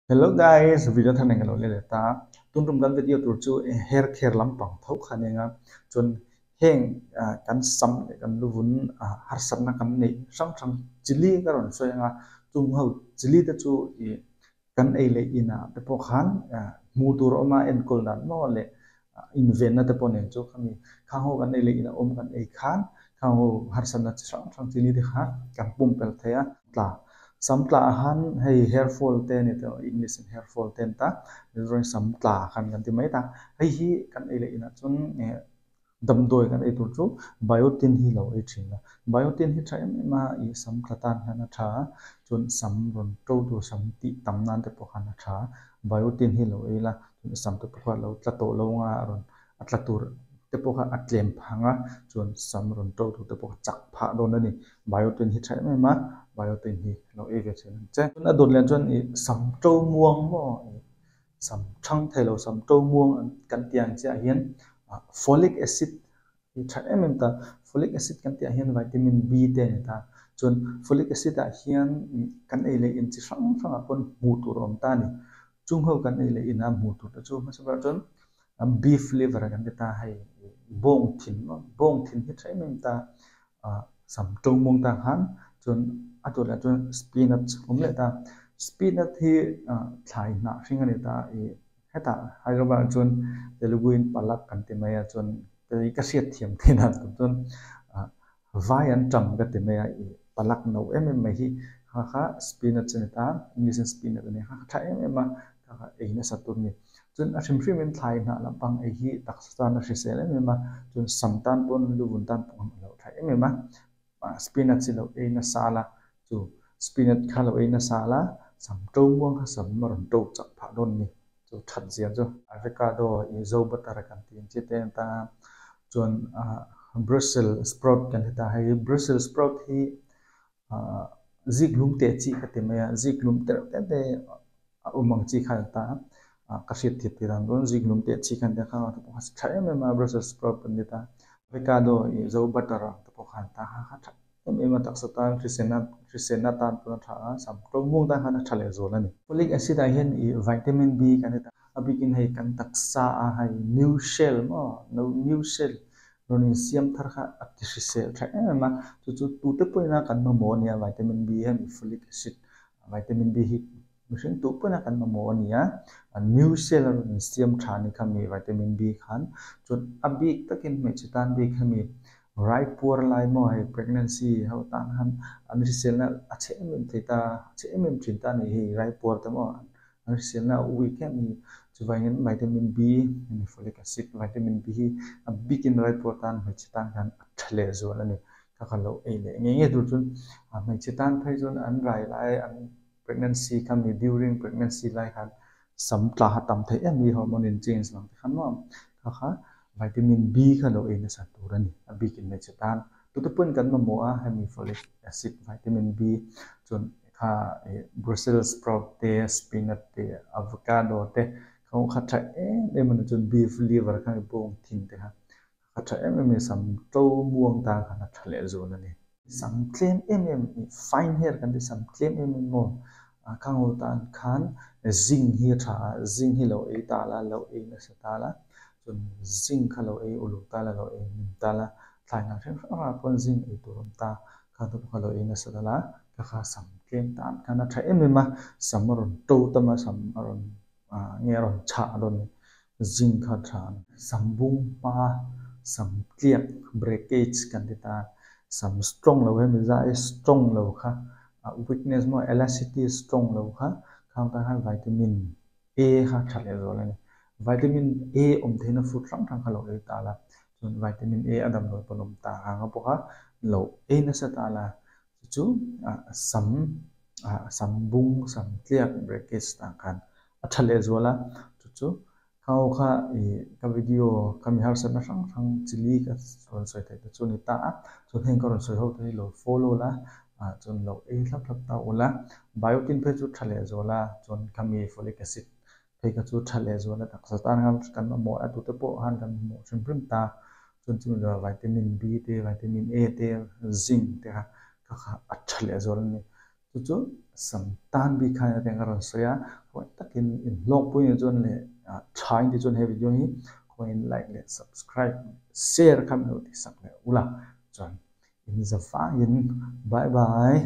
Hello guys, video thar nen ka lo let leh ta. Tun tum kan video tur chu hair care lampang tho kha a nia chuan heng kan sam leh kan luvun harsatna kan neih hrang hrang chili ka rawn sawi anga chung ho chili te chu ih kan ei leh inah te pawh khan hmuh tur a awm a enkawl dan maw leh invenna te pawh nen chu khami khang ho kan ei leh inah awm kan ei khan khang ho harsatna chi hrang hrang chili te kha kan pumpelh thei a tla. Sam tla ah khan hei hair fall te a ni tawh English in hair fall te an ta Mizoram in sam tla khan kan ti mai ta hei hi kan ei leh inah chuan Damdawi kan ei tur chu biotin hi lo ei thin a, biotin hi tha em em a, ih sam tla tan hian a tha a, chuan sam rawn to tur sam tih tam nan te pawh khan a tha a, biotin hi lo ei la, chuan i sam te pawh kha lo tla tawh lo anga a rawn a tla tur te pawh kha a tlem phang a, chuan sam rawn to tur te pawh kha chak phah dawn a ni, biotin hi tha em em a, biotin hi lo ei ve thin ang che. Chuan a dawt leh chuan ih sam to muang maw ih Sam thang thei lo, sam to muang an kan tih ang chiah hian folic acid hi tha em em ta. Folic acid kan tih ah hian vitamin B te a ni ta. Chuan folic acid ah hian kan ei leh in chi hrang hrang ah pawn hmuh tur a awm ta a ni. Chung ho kan ei leh in a hmuh tur te chu hmasa berah chuan beef liver kan ti ta hei bawng thin bawng thin hi tha em em ta. Sam to muang ta khan chuan a tawh leh chuan spinach awm leh ta spinach hi thlai hnah hring a ni ta ih hetah Hyderabad ah chuan Telugu in palak kan ti mai a chuan kei ka hriat thiam theih dan tur chuan vai an tam ka ti mai a ih palak no em em mai hi kha kha spinach a ni ta English in spinach a ni kha kha tha em em a kha kha ei nasa tur a ni. Chuan a hrim hrimin thlai hnah lampang ei hi taksa tan a hrisel em em a, chuan sam tan pawn luvun tan pawh a lo tha em em a, spinach hi lo ei nasa la, chu spinach kha lo ei nasa la, sam to muang kha sam a rawn to chak phah dawn a ni, chu that zia chu. Avocado i zo butter kan tih ang chi te an tan a, chuan Brussels sprout kan ti ta, hei Brussels sprout hi zik lum teh chi ka ti mai a, zik lum tereuh te te a awm ang chi kha an ta a, ka hriat theih tir ang dawn zik lum teh chi khan te kha te pawh kha tha em em a Brussels sprout an ni ta, avocado ih zo butter ang te pawh kha an ta kha kha tha em em a taksa tan hriselna hriselna tan pawh a tha a, sam tlawm muang tan khan a tha leh zual a ni. Folic acid ah hian ih vitamin B kan ti ta, a bikin hei kan taksa a hei new cell maw new cell Rawn insiam thar kha a ti hrisel tha em em a, chu chu tute pawhin a kan mamawh a nia, vitamin B hian folic acid, vitamin B hi mihring tu pawhin a kan mamawh a nia, new cell a rawn insiam tha a ni kha mi vitamin B khan, chuan a bik takin hmeichhe tan bik hemi rai puar lai maw hei pregnancy ho tan khan an hriselna a chhe em em thei ta, a chhe em em thin ta a ni hei rai puar te maw. An hriselna a weak em hi chuvangin vitamin B hemi folic acid vitamin B hi a bikin raipuar tan hmeichhe tan hian a tha leh zual a ni. Ka kha lo ei leh ngei ngei tur chuan hmeichhe tan phei chuan an rai lai an pregnancy kha mi during pregnancy lai khan sam tla kha tam theih em hi hormone in change vang te khan maw kha kha vitamin B kha lo ei nasa tur a ni a bikin hmeichhe tan. Tute pawhin kan mamawh a hemi folic acid vitamin B chuan Kha Brussels sprout te, spinach te, avocado te kha kha tha em em a ni chuan beef liver kha bawng thin te kha kha tha em em a ni sam to muang tan khan a tha leh zual a ni. Sam tlem em em fine hair kan ti sam tlem em em maw kha ngaw tan khan zinc hi a tha a, zinc hi lo ei ta la lo ei nasa ta la chuan zinc kha lo ei uluk ta la lo ei hnim ta la thlai hnah hrang hrang ah pawn zinc ei tur a awm ta kha te pawh kha lo ei nasa ta la. Ka kha sam tlem tan khan a tha em em a, sam a rawn to tam a, sam a rawn nge a rawn chhah dawn a ni, zing kha a tha a ni. Sam bung hma, sam tliak, breakage kan ti ta, sam strong lo hemi zai strong lo kha, weakness maw elasticity strong lo kha, khang tan khan vitamin A kha tha leh zual a ni. Vitamin A awm theihna food hrang hrang kha lo ei ta la, chuan vitamin A a damdawi pawn awm ta ang a bawk a, lo ei nasa ta la, chu chu sam sam bung sam tliak breakage tah khan a tha leh zual a, chu chu kha ho kha ih ka video ka mi harsatna hrang hrang chili ka rawn sawi theih te chu a ni ta a, chuan heng ka rawn sawi ho te hi lo follow la ah chuan lo ei hlap hlap ta ula, biotin phei chu tha leh zual a, chuan khami folic acid phei kha chu tha leh zual a taksa tan khan kan mamawh a tute pawh khan kan mamawh hrim hrim ta, chuan chumi leh vitamin B te vitamin A te zinc te kha kha kha a tha leh zual a ni, chu chu. Sam tan bik khan a teng a rawn sawi a, khawngaih takin in hlawkpui nih chuan leh tha in tih chuan he video hi khawngaih in like leh subscribe share kha min lo tihsak leh ula chuan in za fangin bye bye.